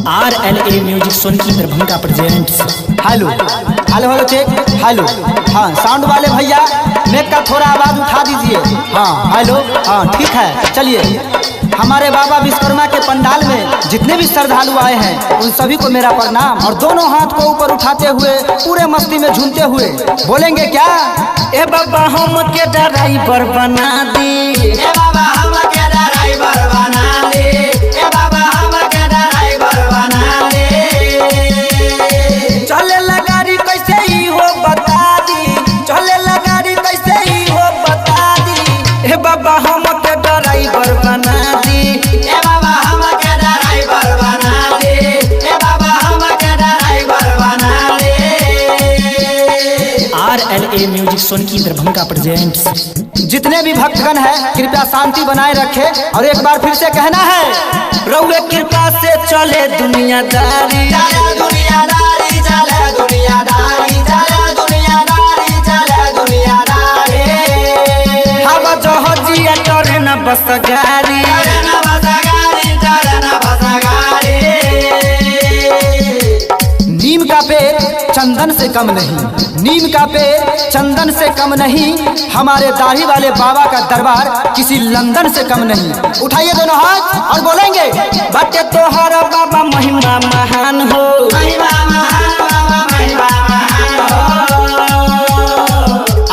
RLA music Sonki Darbhanga presents. Hello hello hello check hello. हाँ sound वाले भैया make का थोड़ा आवाज़ उठा दीजिए। हाँ हेलो, हाँ ठीक है। चलिए हमारे बाबा विश्वकर्मा के पंडाल में जितने भी श्रद्धालु आए हैं उन सभी को मेरा प्रणाम। और दोनों हाथ को ऊपर उठाते हुए पूरे मस्ती में झूमते हुए बोलेंगे क्या, ए बाबा हम के ड्राइवर बना दी, ए बाबा हम के ड्राइवर बना दे, ए बाबा हम के ड्राइवर बना दे। चले ला गाड़ी कैसे ही हो बता दी, चले ला गाड़ी कैसे ही हो बता दी, ए बाबा हम के ड्राइवर बना दी, ए बाबा हम के ड्राइवर बना दे, ए बाबा हम के ड्राइवर बना दे। RLA music Sonki Darbhanga presents. जितने भी भक्तगण हैं कृपया शांति बनाए रखें। और एक बार फिर से कहना है, रउए कृपा से चले दुनियादारी, चले दुनियादारी, चले दुनियादारी, चले दुनियादारी, चले दुनियादारी। हवा जहाजिया करे न बस गाड़ी, चले ना बस गाड़ी, चले ना बस गाड़ी। नीम का पेड़ चंदन से कम नहीं, नीम का पेड़ चंदन से कम नहीं, हमारे दाढ़ी वाले बाबा का दरबार किसी लंदन से कम नहीं। उठाइए दोनों हाथ और बोलेंगे, बाटे तोहर बाबा महिमा महान हो, महिमा महान बाबा, महिमा महान हो।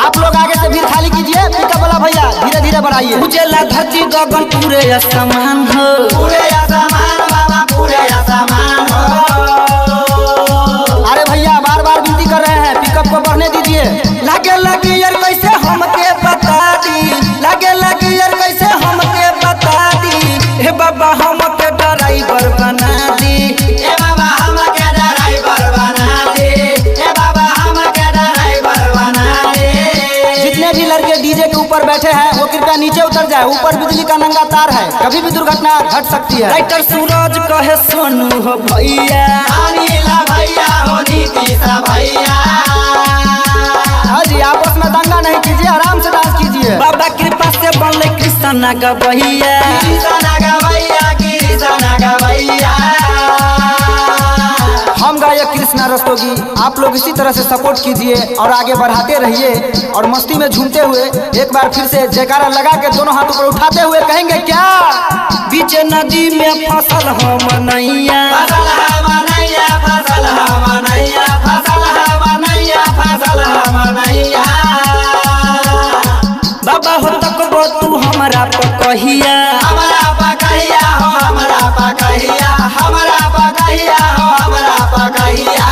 आप लोग आगे से भीड़ खाली कीजिए। पिकअप वाला भैया धीरे धीरे बढ़ाइए। उजेला धरती गगन पूरे असमान हो, पूरे आसमान बाबा, पूरे आसमान हो। अरे भैया बार बार विनती कर रहे हैं, पिकअप को बढ़ने दीजिए। लागे लगी यार कैसे हमके बता दी, लागे लगी यार कैसे हमके बता दी, हे बाबा हमके ड्राइवर बना दी, ए बाबा हम के ड्राइवर बना दे, ए बाबा हम के ड्राइवर बना दे। जितने भी लड़के डीजे के ऊपर बैठे हैं वो कृपया नीचे उतर जाए। ऊपर बिजली का नंगा तार है, कभी भी दुर्घटना घट सकती है। राइटर सूरज कहे सोनू हो भैया, अनिला भैया हो नीतीश भैया। हाँ जी, आपस में दंगा नहीं कीजिए, आराम से डांस कीजिए। बाबा कृपा से बनले कृष्णा गवैया, कृष्णा गवैया, कृष्णा गवैया। हम गायक कृष्णा रस्तोगी, आप लोग इसी तरह से सपोर्ट कीजिए और आगे बढ़ाते रहिए। और मस्ती में झूमते हुए एक बार फिर से जयकारा लगा के दोनों हाथ ऊपर उठाते हुए कहेंगे क्या, बीच नदी में फसल हम नैया, फसल हमनैया, फसल हमनैया, फसल हमनैया, फसल हमनैया। बाबा हो तकबो तू हमरा पकहिया, हमरा पकहिया हो, हमरा पकहिया, हमरा पकहिया हो, हमरा पकहिया।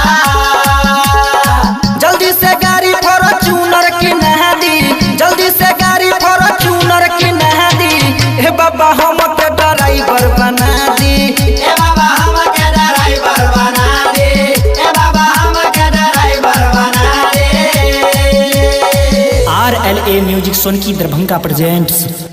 जल्दी से गाड़ी फॉर्च्यूनर की नहा दी, जल्दी से गाड़ी फॉर्च्यूनर की नहा दी, हे बाबा हमके ड्राइवर बना दी, ए बाबा हम के ड्राइवर बना दे, ए बाबा हम के ड्राइवर बना दे। RLA music Sonki Darbhanga presents.